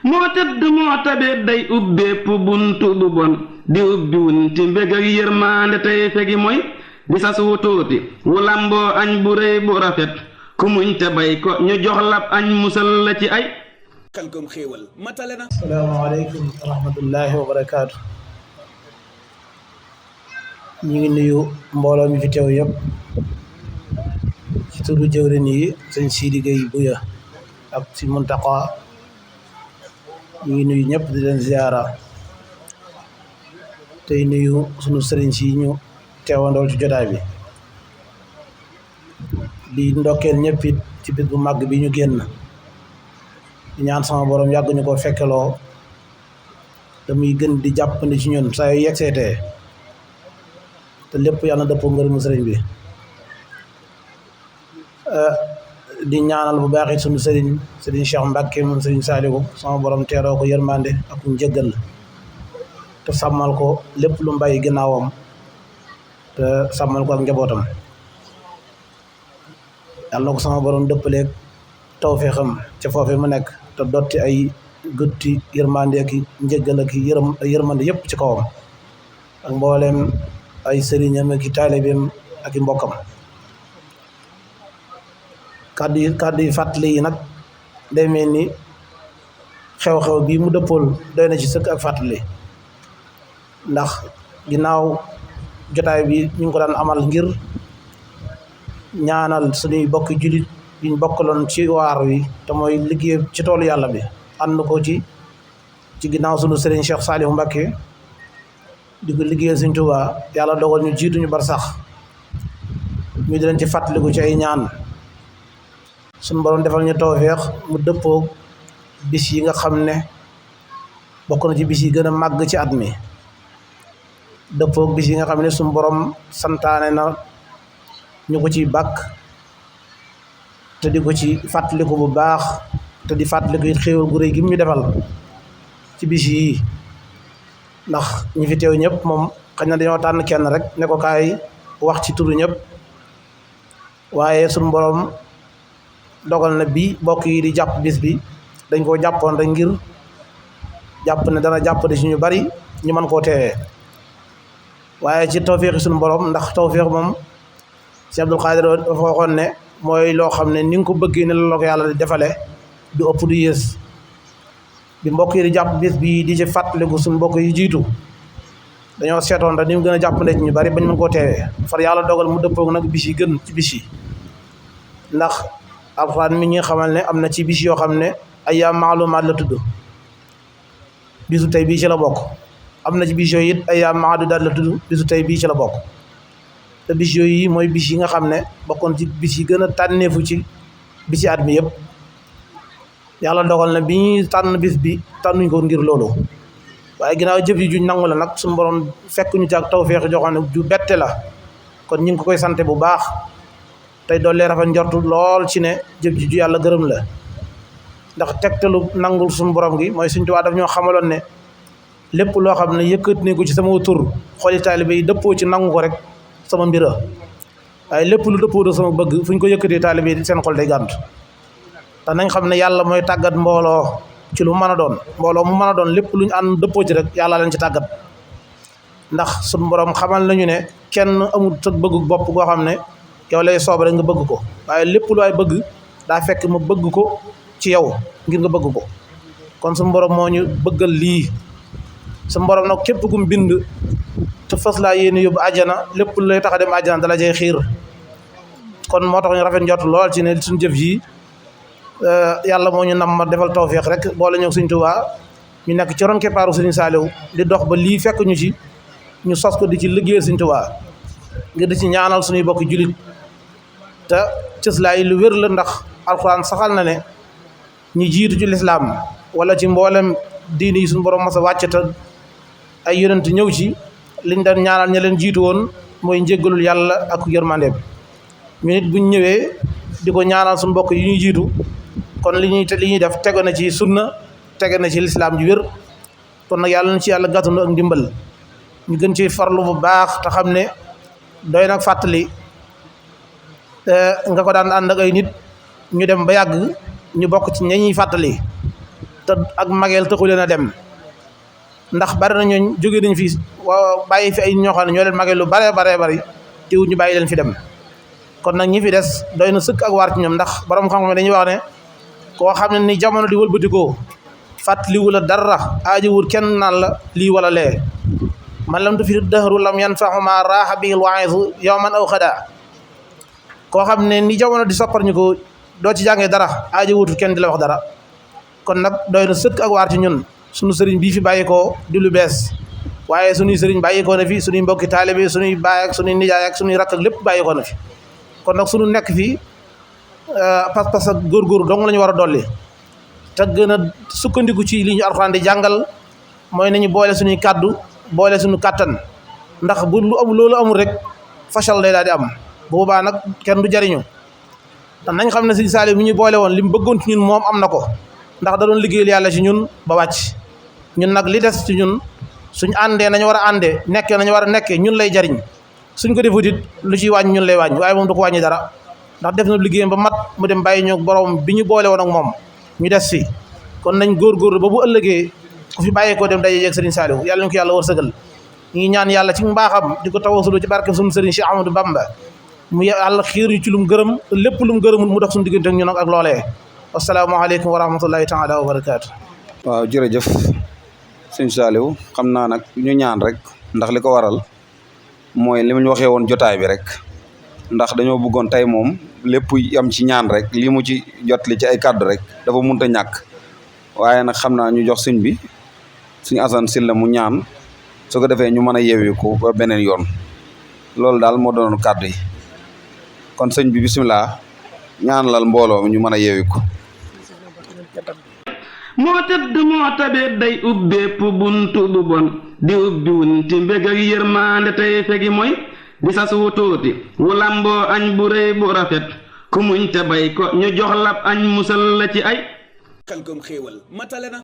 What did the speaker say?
moo tëdd moo tabeet day ubbeepp buntu bu bon di ubbi wunti mbég ak yërmaande tey fegi mooy di sas wu tuuti wu lamboo añ bu rëy bu rafet ku muñ te bay ko ñu jox lab añ musal la ci ay Kangom xéewal matale na. asalaamaaleykum wa rahmatullahi wa barakaatu. ñu ngi nuyu mbooloo mi fi teew yëpp ci turu jëwrin yi sëñ Sidi Gueye Buya ak si Muntaqa ñu ngi nuyu ñëpp di leen ziara tey nuyu sunu sëriñ si ñu teewandool ci jotaay bi di ndokkeel ñëpp it ci bis bu màgg bi ñu génn di ñaan sama borom yàgg ñu ko fekkeloo te muy gën di jàppandi ci ñun saa yu yegseetee te lépp yàlla na dëppoo ngërëmu sëriñ bi di ñaanal bu baax it sunu sëriñ Cheikh Mbacke moom sëriñ Saliou sama borom teeroo ko yërmande ak njëggal te sàmmal ko lépp lu mbay ginnaawam te sàmmal ko ak njabootam yàlla na ko sama borom dëppaleeg tawfeexam ca foofe mu nekk te dotti ay gëtti yërmande ak njëggal ak yërmande yëpp ci kawam ak mbooleem ay sëriñam ak i taalibeem ak i mbokkam kàddu yi fàttali yi nag day mel ni xew-xew bii mu dëppool doy na ci sëkk ak fàttali ndax ginnaaw jotaay bi ñu ngi ko daan amal ngir ñaanal suñuy bokki jullit yuñ bokkaloon ci waar wi te mooy liggéey ci toolu yàlla bi ànd ko ci ginnaaw sunu sëriñ Cheikh Saliou Mbacké di ko liggéeyal Sëriñ Tuubaa yàlla dogal ñu jiituñu bar sax ñu di leen ci fàttaliku ci ay ñaan suñu borom defal ñu tawfeex mu dëppoo bis yi nga xam ne bokk na ci bis yi gën a màgg ci at mi dëppoo bis yi nga xam ne suñu borom santaane na ñu ko ci bàkk te di ko ci fàttaliku bu baax te di fàttaliku it xéewal gu rëy gi mu ñu defal ci bis yii ndax ñi fi teew ñëpp moom xëy na dañoo tànn kenn rek ne ko kaay wax ci turu ñëpp waaye suñu borom dogal na bi bokk yi di jàpp bis bi dañ koo jàppoon rek ngir jàpp ne dana jàppale ci ñu bari ñu mën koo teewee waaye ci tawféexi suñu borom ndax tawféex moom si Abdul Xaadir dafa waxoon ne mooy loo xam ne ni nga ko bëggee ne la ko yàlla di defale du ëpp du yées bi mbokk yi di jàpp bis bi di ci fàttaliku suñu mbokk yi jiitu dañoo seetoon rek ni mu gën a jàppale ci ñu bari bañ mën koo teewee far yàlla dogal mu dëppoog nag bis yi gën ci bis yi ndax alxuraan mi ñuy xamal ne am na ci bis yoo xam ne ayyaam maalumaat la tudd bisu tey bii ci la bokk am na ci bis yooyu it ayyaam maadudaat la tudd bisu tey bii ci la bokk te bis yooyu mooy bis yi nga xam ne bokkoon ci bis yi gën a tànneefu ci bisi at mi yëpp yàlla dogal na bi ñuy tànn bis bi tànnuñ ko ngir loolu waaye ginnaaw jëf yi juñ nangu la nag suñu borom fekk ñu ci ak tawfeex joxoon ne ju bette la kon ñu ngi ko koy sante bu baax tey doole rafet njortu lool ci ne jëf ji ju yàlla gërëm la ndax tegtalu nangul suñu borom gi mooy Sëriñ Tuubaa daf ñoo xamaloon ne lépp loo xam ne yëkkat ne ko ci sama tur xooli taalibe yi dëppoo ci nangu ko rek sama mbira waaye lépp lu dëppoo sama bëgg fu ñu ko yëkkatee taalibe yi seen xol day gànt te nañ xam ne yàlla mooy tàggat mbooloo ci lu mën a doon mbooloo mu mën a doon lépp lu ñu ànd dëppoo ci rek yàlla leen ci tàggat ndax suñu borom xamal nañu ne kenn amul sa bëggu bopp goo xam ne yow lay soob rek nga bëgg ko waaye lépp lu ay bëgg daa fekk ma bëgg ko ci yow ngir nga bëgg ko kon suñu borom moo ñu bëggal lii suñu borom nag képp kum bind te fas laa yéene yóbbu àjjana lépp lu lay tax a dem àjjana dala jay xiir kon moo tax ñu rafet njort lool ci ne suñu jëf yi yàlla moo ñu nam ma defal tawfeex rek boole ñëw Sëriñ Tuubaa ñu nekk ci ron keppaaru Sëriñ Saaliw di dox ba lii fekk ñu ci ñu sos ko di ci liggéeyal Sëriñ Tuubaa ngir di ci ñaanal suñuy bokki julit te cëslaay lu wér la ndax alxuraan saxal na ne ñi jiitu ci lislaam wala ci mboolem diini yi suñu borom mas a wàcce te ay yonent ñëw ci liñ daan ñaanal ña leen jiitu woon mooy njéggalul yàlla ak yërmandeem ñu nit buñ ñëwee di ko ñaanal suñu mbokk yi ñuy jiitu kon li ñuy def tege na ci sunna tege na ci lislaam ji wér kon nag yàlla na ci yàlla gàttanu ak ndimbal ñu gën ci farlu bu baax te xam ne doy nag fàttali nga ko daan ànd ak ay nit ñu dem ba yàgg ñu bokk ci ña ñuy fàttali te ak mageel taxu leen a dem ndax bari na ñooñ jóge nañ fi waaw bàyyi fi ay ñoo xam ne ñoo leen mageel lu bare bari teewul ñu bàyyi leen fi dem kon nag ñi fi des doy na sëkk ak waar ci ñoom ndax borom xam-xam dañuy wax ne koo xam ne ni jamono di wëlbatikoo fàttaliwu la dara aajowul kenn naan la lii wala lee man lam tu fi dëhru lam yan faxuma raaxa bihil waa'izu yawman aw xadaa koo xam ne ni jamono di soppar ñu ko doo ci jàngee dara aajowutul kenn di la wax dara kon nag doy na sëkk ak waar ci ñun suñu sëriñ bii fi bàyyikoo di lu bees waaye suñuy sëriñ bàyyikoo na fi suñuy mbokki taalibe suñuy baay ak suñuy nijaay ak suñuy rakk ak lépp bàyyikoo na fi kon nag suñu nekk fii pas-pas ak góorgóorlu dong la ñu war a dolli te gën a sukkandiku ci li ñu alxuraan di jàngal mooy nañu boole suñuy kàddu boole suñu kàttan ndax bu lu amul loolu amul rek fachal day daal di am boobaa nag kenn du jariñu te nañ xam ne Sëriñ Saaliw mi ñu boole woon li mu bëggoon ci ñun moom am na ko ndax da doon liggéeyal yàlla ci ñun ba wàcc ñun nag li des ci ñun suñ àndee nañu war a àndee nekkee nañu war a nekkee ñun lay jariñ suñ ko defut it lu ciy wàññi ñun lay wàññi waaye moom du ko wàññi dara ndax def na liggéeyam ba mat mu dem bàyyi ñoo borom bi ñu boole woon ak moom ñu des fi kon nañ góorgóorlu ba bu ëllëgee ku fi bàyyee koo dem daje jeeg Sëriñ Saaliw yàlla ñu ko yàlla wërsëgal ñu ngi ñaan yàlla ci mbaaxam di ko tawasulu ci barke suñu sëriñ Cheikh Ahmadou Bamba mu yàlla xiir ñu ci lu mu gërëm te lépp lu mu gërëmul mu dox suñu diggante ak ñun ak loolee asalaamaaleykum wa rahmatullahi taala wa barakaatu. waaw jërëjëf Sëriñ Saaliw xam naa nag ñu ñaan rek ndax li ko waral mooy li mu waxee woon jotaay bi rek ndax dañoo bëggoon tey moom lépp yam ci ñaan rek li mu ci jot li ci ay kàddu rek dafa munta ñàkk waaye nag xam naa ñu jox sëñ bi suñu Asan Sylla mu ñaan su ko defee ñu mën a yeewiku ba beneen yoon loolu daal moo doon kàddu yi kon sëñ bi bisimilah ñaanalal mbooloo ñu mën a yeewiku moo tëdd moo tabe day ubbeepp buntu bu bon di ubbi wunti mbég ak yërmaande tey fegi mooy di sas wu tuuti wu lamboo añ bu rëy bu rafet ku muñ te bay ko ñu jox lab añ musal la ci ay Khelcom xéewal matale na